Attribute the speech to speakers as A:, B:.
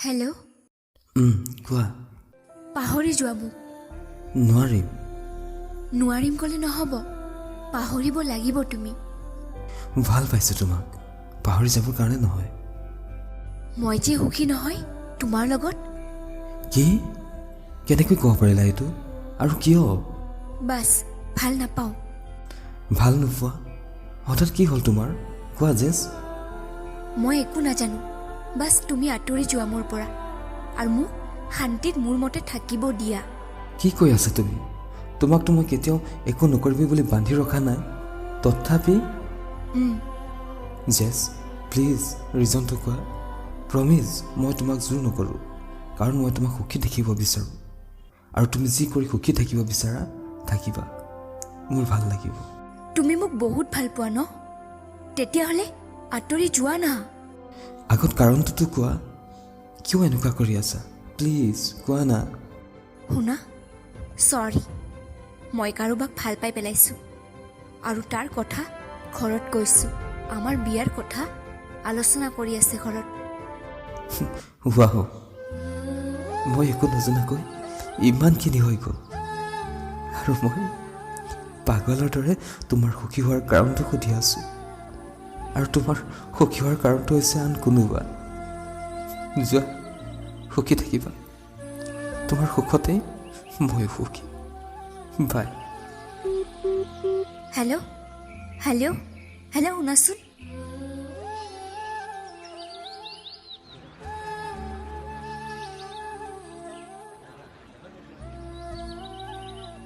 A: Hello'.
B: কোৱা।
A: পাহৰি যোৱা মোক।
B: নোৱাৰিম।
A: নোৱাৰিম ক'লে নহ'ব, পাহৰিব লাগিব তুমি।
B: ভাল পাইছোঁ তোমাক, পাহৰি যাবৰ কাৰণে নহয়।
A: মই যে সুখী নহয় তোমাৰ লগত।
B: কি? কেনেকৈ ক'ব পাৰিলা এইটো আৰু কিয়?
A: বাছ, ভাল নাপাওঁ।
B: ভাল নোপোৱা? হঠাৎ কি হ'ল তোমাৰ? কোৱা জেছ।
A: মই একো নাজানো। বাছ, তুমি আঁতৰি যোৱা মোৰ পৰা আৰু মোক শান্তিত মোৰ মতে থাকিব দিয়া।
B: কি কৈ আছা তুমি? তোমাকতো মই কেতিয়াও একো নকৰিবি বুলি বান্ধি ৰখা নাই, তথাপি জেছ, প্লিজ ৰিজনটো কোৱা। প্ৰমিজ, মই তোমাক জোৰ নকৰোঁ, কাৰণ মই তোমাক সুখী দেখিব বিচাৰোঁ আৰু তুমি যি কৰি সুখী থাকিব বিচাৰা থাকিবা, মোৰ ভাল লাগিব।
A: তুমি মোক বহুত ভাল পোৱা ন? তেতিয়াহ'লে আঁতৰি যোৱা না।
B: আগত কাৰণটোতো কোৱা। কিয় এনেকুৱা কৰি আছা? প্লিজ কোৱা না।
A: শুনা, চৰি, মই কাৰোবাক ভাল পাই পেলাইছোঁ আৰু তাৰ কথা ঘৰত কৈছোঁ। আমাৰ বিয়াৰ কথা আলোচনা কৰি আছে ঘৰত।
B: ৱাহ, মই একো নজনাকৈ ইমানখিনি হৈ গ'ল আৰু মই পাগলৰ দৰে তোমাৰ সুখী হোৱাৰ কাৰণটো সুধি আছোঁ আৰু তোমাৰ সুখী হোৱাৰ কাৰণটো হৈছে আন কোনোবা। যোৱা, সুখী থাকিবা। তোমাৰ সুখতেই ময়ো সুখী। বাই।
A: হেল্ল', হেল্ল', হেল্ল', শুনাচোন।